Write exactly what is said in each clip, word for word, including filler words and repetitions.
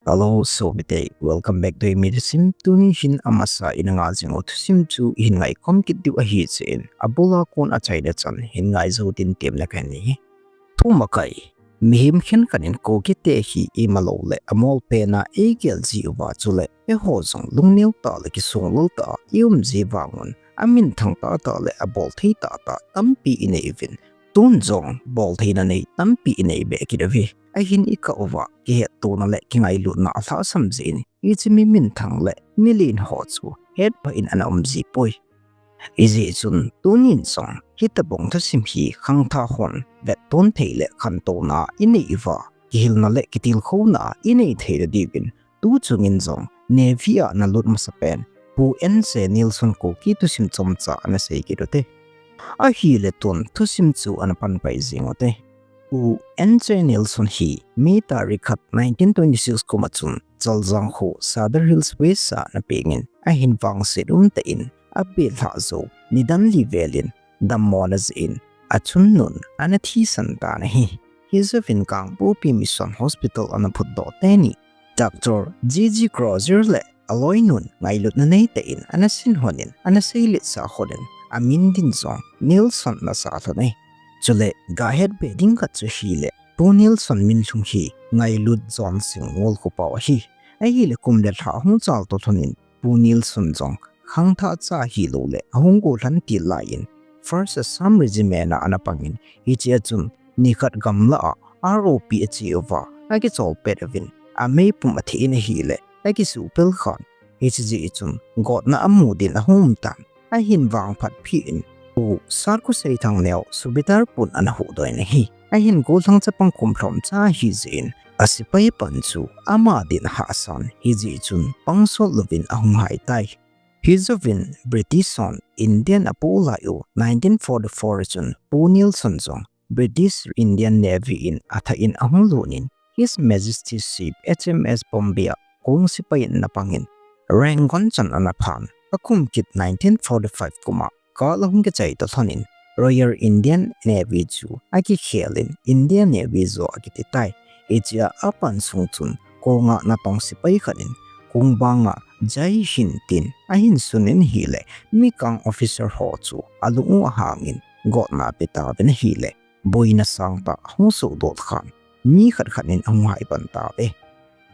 Hello, sopite, welcome back to Eimi Thusim. Tuni hin amasa in anga jing u thusim chu ihin ngaikhom kit diu ahi jeh in, abula kon achaina chan hin ngai jou tin temna kahin nei. Thumakai, mihem khenkhat in Kuki te hi imalou le amol pen a eigel ji uva chule eiho jong lungneo tah le kisonglou tah a ium ji vang un, aminthang tahtah le abolthei tahtah tampi inei uvin, tun jong boltheina nei tampi inei be kit uve. Ahin ikah uva kihettona le kingailutna alhahsam jeh in, hiche mi minthang le milen ho chu hetpha in ana um ji poi. Hijeh chun tunin jong hitobang thusim hi khangthah hon vetton thei le khantouna inei uva, kihilna le kitilkhouna inei thei na diuvin, tu chungin jong Navy a ana lut masapen Pu N J Nelson Kuki thusim chomcha ana sei kit ute. Ahile tun thusim chu ana panpai jing ute. Pu N J Nelson hi May tarik khat nineteen twenty-six kum a chun Chaljang kho Sadar Hills West a ana pengin, ahin vangset umtah in abelhah jou nidan li velin dammona jeh in achun nun ana thisan tan ahi. Hijouvin Kangpokpi Mission Hospital ana phutdoh teni Doctor G G Crozier le aloinun ngailutna neitah in ana sin honin, ana seiletsah honin, amin din jong Nelson ana sah lhon e. Chule gahet be ding khat chu hile, Pu Nelson min lhung hi Ngailut John Singh Ngolkhopao ahi. Ahile kum le lha ahung chalto lhonin, Pu Nelson jong khangthah cha hilou le ahung gollhan til laiyin First Assam Regiment a ana pangin, hichea chun nikhat gamlah a R O P ache uva akichol pet uvin, ameipum atheh in ahile akisuh pel khan, hiche jeh chun gotna amu din ahung um tan. Ahin vangphat peh in Pu Satkhosei Thangneo Subedar pun ana huhdoh in ahi. Ahin gollhang chapang kum lhomcha ahi jeh in asepai pan chu ama din ahahsan, hijeh chun pangsot louvin ahung hai tai. Hijouvin British hon India apoh lai u nineteen forty-four chun Pu Nelson jong British Indian Navy in athah in ahung lut in, His Majesty's ship H M S Bombay a kong sepai in ana pangin, Rangoon chan ana phan. Akum kit nineteen forty-five kum a kal ahung kichai to lhonin, Royal Indian Navy chu akikhel in Indian Navy joh akiti tai. Hichea apan sung chun konga natong sepai khat in kong banga Jai Hind tin ahin sun in ahile, mi kang officer ho chu alung u ahangin gotna ape tauvin ahile, boina sangtah ahung sohdoh khan, mi khat khat in ahung hai pan tauve.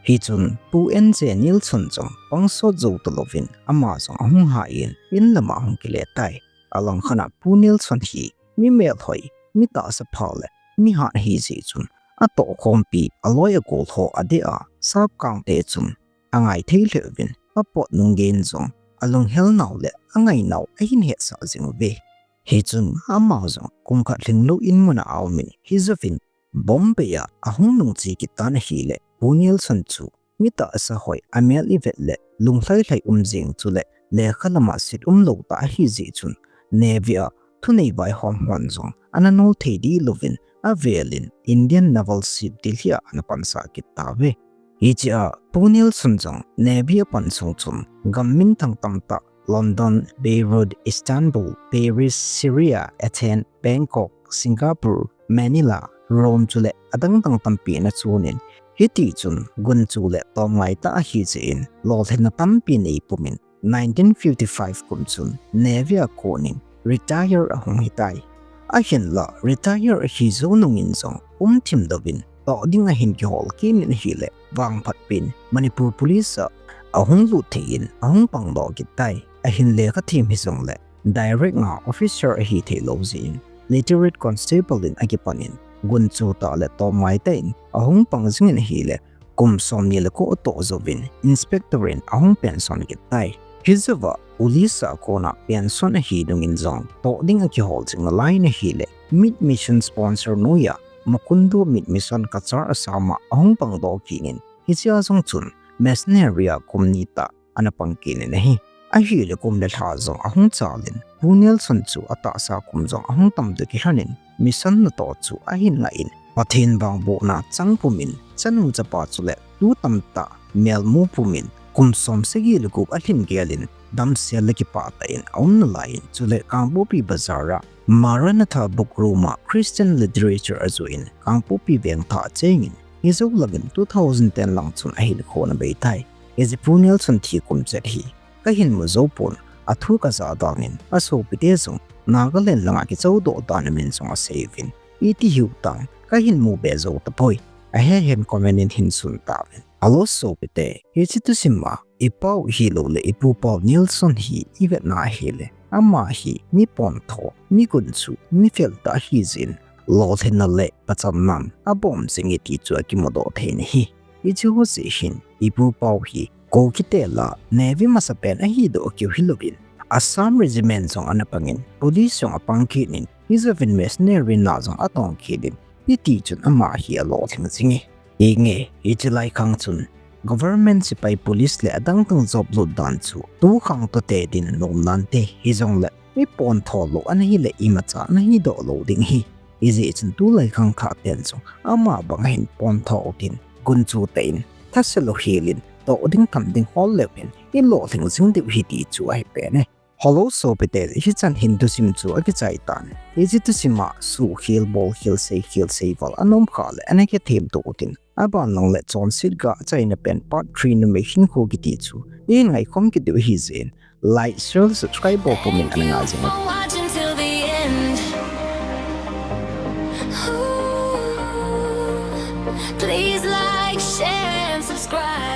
Hichun Pu N J Nelson jong pangsot jou talouvin ama jong ahung hai in, in lama ahung kile tai. Alangkhat a Pu Nelson hi mi melhoi, mi tahsa pha le mi hat ahi jeh chun, atohkhompi aloi agol ho adeh a sapkangte chun angai thei lheh uvin, apot nung geiyin jong alunghel nau le angai nau ahin hetsah jing uve. Hichun ama jong kum khat lhinglou in mun a aumin, hijouvin Bombay a ahung nungche kit tan ahile, Pu Nelson chu mi tahsa hoi, amel ivet le lunglhai lhai um jeng chule lekha lama set umlou tah ahi jeh chun, Navy a thunei vaihom hon jong ana nol thei dilouvin, avelin Indian Naval Ship Delhi a ana pansah kit tauve. Hichea Pu Nelson jong Navy apan sung chun gam minthang tamtah London, Beirut, Istanbul, Paris, Syria, Athens, Bangkok, Singapore, Manila, Rome chule adang dang tampi ana chonin, hitichun gunchu le tomngai tah ahi jeh in lolhinna tampi nei pumin, nineteen fifty-five kum chun Navy a konin retire ahung hitai. Ahinla retire ahi jou nungin jong umthim louvin toh ding ahin kihol kit in ahile, vangphat pen Manipur Police a ahung lut thei in ahung pangdoh kit tai. Ahin lekha them hijongle direct nga officer ahi theilou jeh in Literate Constable in akipan in, gunchu tah le tomngai tah in ahung pang jingin ahile, kum somni le ko atoh jouvin Inspector in ahung pension kit tai. Hijouva Ulisa kona pension ahi nungin jong toh ding akihol jing nalai in ahile, Mead Mission sponsor noiya Makundo Mead Mission Cachar Assam a ahung pangdoh kit in, hichea jong chun missionary a kum ni tah ana pang kit in ahi. Ahile kum le lha jong ahung chalin, Pu Nelson chu atahsa kum jong ahung tamdoh kilhonin, mission natoh chu ahin ngah in, Pathen vangbohna chang pumin, chanu chapa chule tu tamtah melmu pumin, kum som sagi le gup alhin gelin, damsel le kipah tah in aum nalaiyin, chule Kangpokpi Bazar a Maranatha Book Room a Christian Literature ajoh in, Kangpokpi veng thah achengin, Hijou langin two thousand ten lang chun ahinkho ana bei tai. Hiche Pu Nelson thi kum chet hi kahin mu jou pon, athu kaja dan in asopite jong Nagaland langa kichou doh dan in min jong asei uvin. Iti hiu tang kahin mu be jou tapoi. Ahe hen comment in hin sun tauvin. Hello sopite, hiche thusim a ipau hilou le ipu pau Nelson hi ivet na hile, ama hi mi pontho, mi gunchu, mi fel tah ahi jeh in, lolhinna le pachamnan abom jing e ti chu akimudoh thei in ahi. Hiche ho jeh hin ipu pau hi Kuki te lah a Navy masapen ahi doh keu hilouvin, Assam Regiment jong ana pangin, Police jong apang kit in, hijouvin mercenary na jong atong kit in, hiti chun ama hi alolhing jing e. Hinge, hiche lai khang chun Government sepai, Police le adang dang job lut dan chu tu khang toh te din nom nante, hijongle mi pontho lou ana hile imacha ana hidoh lou ding ahi. Hijeh chun tulai khang thah ten jong ama bang ahin pontho u tin, gunchu tah in thase lou hel in, toh ding tham ding hol leu hen ilolhing jing diu ahi ti chu ahi pen e. Hello sopite, hichan hin thusim chu akichai tan. Hiche thusim a suhkhel, bolkhel, seikhel, seival ana um khah le ana kithem to u tin, aban lang le chonset ga achaina pen part three, numei hinkho kiti chu ihin ngaikhom kit diu ahi jeh in, like, share, subscribe bol pum in ana ngai jing uvin. For watching till the end. Ooh, please like, share, and subscribe.